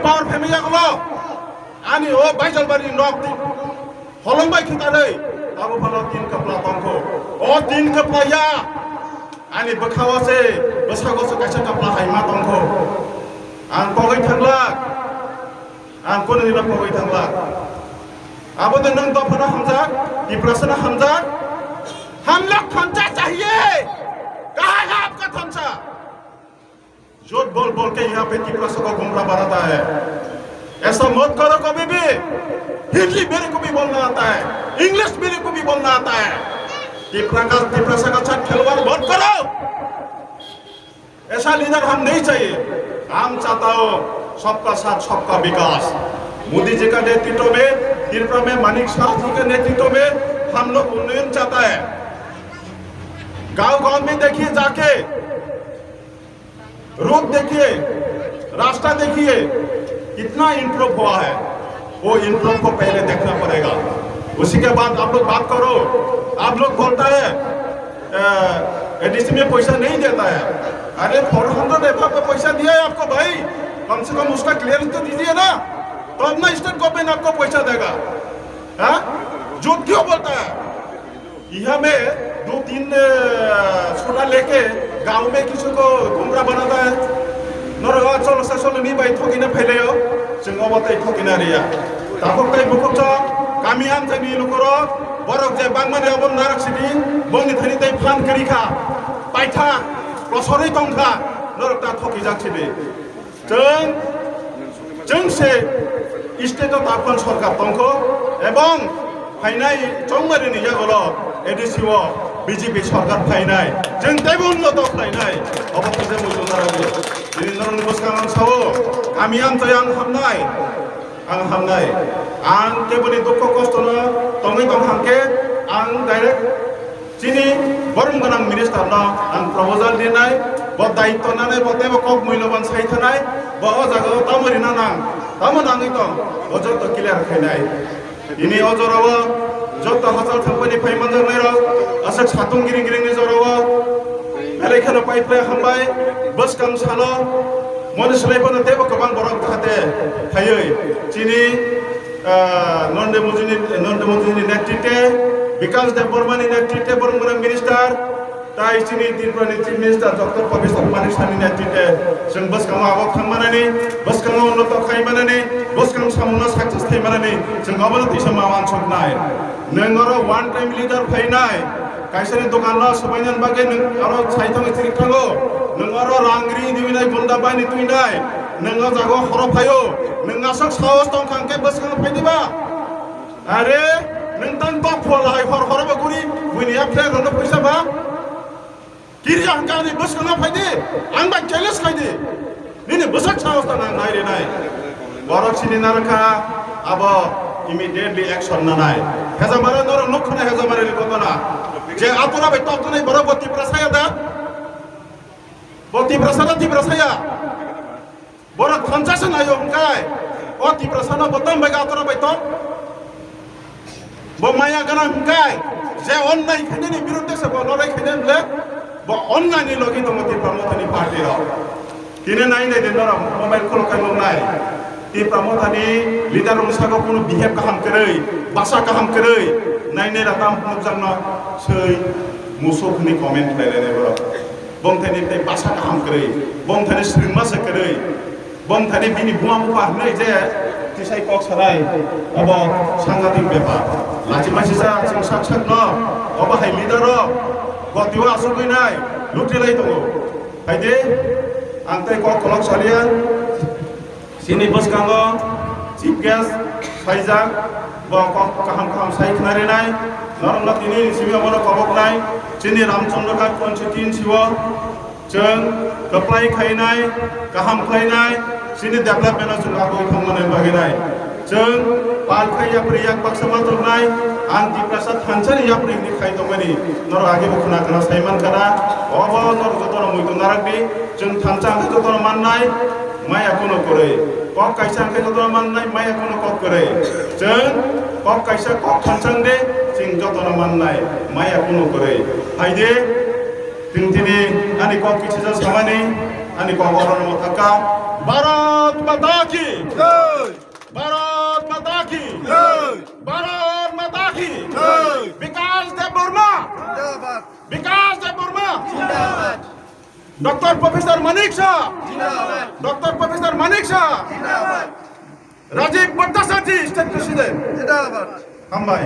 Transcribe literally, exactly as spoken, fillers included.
Power family yagulo. Ani o Baijalbari nok ti holong bai khitarwi. Abo phano tin kapla tongkho. O tin kapla ya. Ani bwkhao se, bwsago se kaisa kapla hai ma tongkho. Ang kogwi thanglak. Ang kunu dino kogwi thanglak. Abo de nwng dophano hamjak, Tiprasano hamjak. हम लोग तमाचा चाहिए। कहाँ है आपका तमाचा? झूठ बोल बोल के यहाँ पे तिपरासा को गुमराह बनाता है। ऐसा मत करो कभी भी। हिंदी मेरे को भी बोलना आता है, इंग्लिश मेरे को भी बोलना आता है। तिपरा का, तिपरासा का साथ खिलवाड़ मत करो। ऐसा लीडर हम नहीं चाहिए। हम चाहता हो सबका साथ सबका विकास। मोदी जी का नेतृत्व में, त्रिपुरा में मानिक साह जी के नेतृत्व में हम लोग उन्नयन चाहता है। गांव गांव में देखिए जाके, रोड देखिए, रास्ता देखिए, कितना इम्प्रूव हुआ है, वो इम्प्रूव को पहले देखना पड़ेगा। उसी के बाद आप लोग बात करो। आप लोग बोलता है, एडीसी में पैसा नहीं देता है। अरे, फोर हंड्रेड एफ पे पैसा दिया है आपको भाई, कम से कम उसका क्लियरेंस तो दीजिए ना, तो अपना स्टेट गवर्नमेंट आपको पैसा देगा। हाँ, झूठ क्यों बोलता है? यहाँ में दो तीन, अ, छोटा लेके गांव में किसी को गुमराह बनाता है। नरो चलो सा चलो नहीं भाई, थोकी ना फैले हो, चंगो बताई थोकी ना रिया। ताको कई बुको चा, कामी हम थे नहीं लुकरो, बरक जे बांग मने अब नारक सिटी, बोंगी थनी तई फान करी खा, पाइथा, कसरी तंग खा, नरक ता थोकी जाक city. Chwng, chwng se state o tabukhan sorkar tongkho, ebong phainai chongmari ni yagulo A D C o B J P sorkar phainai, chwng teibo unnoto khlainai, obo khe je muitu narwgwi. Bini norokni bwskango ang sao, kami amchoi ang hamnai, ang hamnai. Ang keboni dukho kostono tongwi tong hangkhe ang direct Chini borom gwnang minister no ang proposal rinai, bo daityo nanai, bo teibo kok muiloban sai thanai, bo o jaga o tamo rina nang, tamo nangwi tong, bo joto clear khainai. Tini o jora o joto hachal thangmani phai manjaknai rok, aswk satung giring giring ni jora o, belai kheno pipeline hambai, bwskang salo, moni swlai bono teibo kwbang borok jahate phaiwi chini Ah, Narendra Modi ni, Narendra Modi ni netrite, Bikash Deb Barma ni netrite, borok borok minister, tai chini Tripura ni chief minister Doctor Pabiswar Manik Sah ni netrite, chwng bwskango abo thang manani, bwskango unnoto khai manani, bwskang samungno success khai manani, chwng abono tisa ma wansuk nai. Nwng oro one time leader phainai, Kaisani dokan no swbainani bagwi nwng oro saithangwi chirik thango. Nwng oro rang ri diwi nai, gunda baini twi nai. Nwng o jaga o horo phaio. Nwng aswk sahos tong kha hwnkhe bwskango phai diba? Are, nwng tang tok phuo lahai hor horo bo guri buini ya flag rwno phaisa ba? Kiriya hwnkhe ani bwskango phai di. Ang bai challenge khai di. Nini bwsak sahos ta nang nai re nai. Borok sini narwkha abo immediately action nanai. Hezamara norok nuk khna hezamara ni kotona. Je atora bai tok tonai borok bo Tiprasa ya da? Bo Tiprasa da Tiprasa ya? Borok khonsa se nayo hwnkhe o Tiprasa no bo tamo bai atora bai tok? Bo maya gana hwnkhe je onnai khainani birudde se bo lorai khainai bole bo onnai ni logi tongo Tipra Mothani party rok. Tini nai nai de norok mobile khulok khai nuknai. Tipra Mothani leader rok saka kunu behave kaham kwrwi, basa kaham kwrwi nai nai ratam nukjakno swi musuk hwnwi comment khlai lainai borok. Bongthani tei basa kaham kwrwi, bongthani swrwngma se kwrwi. Bongthani bini buma bupha hwnwi je tisai kok sanai, obo sangatik bepar. Lachi masi sa chwng sak sakno obo hai leader rok gotio asugwi nai lutri lai tongo. Hai de, ang tei kok kolok salia, chini bwskango chief guest phaijak, bo kok kaham kaham sai khna rinai, norokno tini simi obono koboknai, chini Ramchandra Ghat constituency o. Chwng kwplai khainai, kaham khlainai, chini development-o chwng agoi thangmani bagwi nai. Chwng pal khai yapri yak baksa ma tongknai, ang Tiprasa thansa ni yapri hwnwi khai tongmani norok age bo khna khna sai man khna, obo norok jotono muitu narak di, chwng thansa hwnkhe jotono mannai, maya kuno kwrwi. Kok kaisa hwnkhe jotono mannai, maya kuno kok kwrwi. Chwng kok kaisa kok thansa hwnkhe chwng jotono mannai, maya kuno kwrwi. Hai de, Tini tini ani kok kichija samani, ani kok orono thaka. Bharat মাতা কি? জয়। ভারত মাতা কি? জয়। ভারত মাতা কি? জয়। বিকাশ দেববর্মা। জিন্দাবাদ। বিকাশ দেববর্মা। জিন্দাবাদ। Doctor professor Manik সাহা। জিন্দাবাদ। Doctor professor Manik সাহা। জিন্দাবাদ। রাজীব ভট্টাচার্য, স্টেট প্রেসিডেন্ট। জিন্দাবাদ। হামবাই।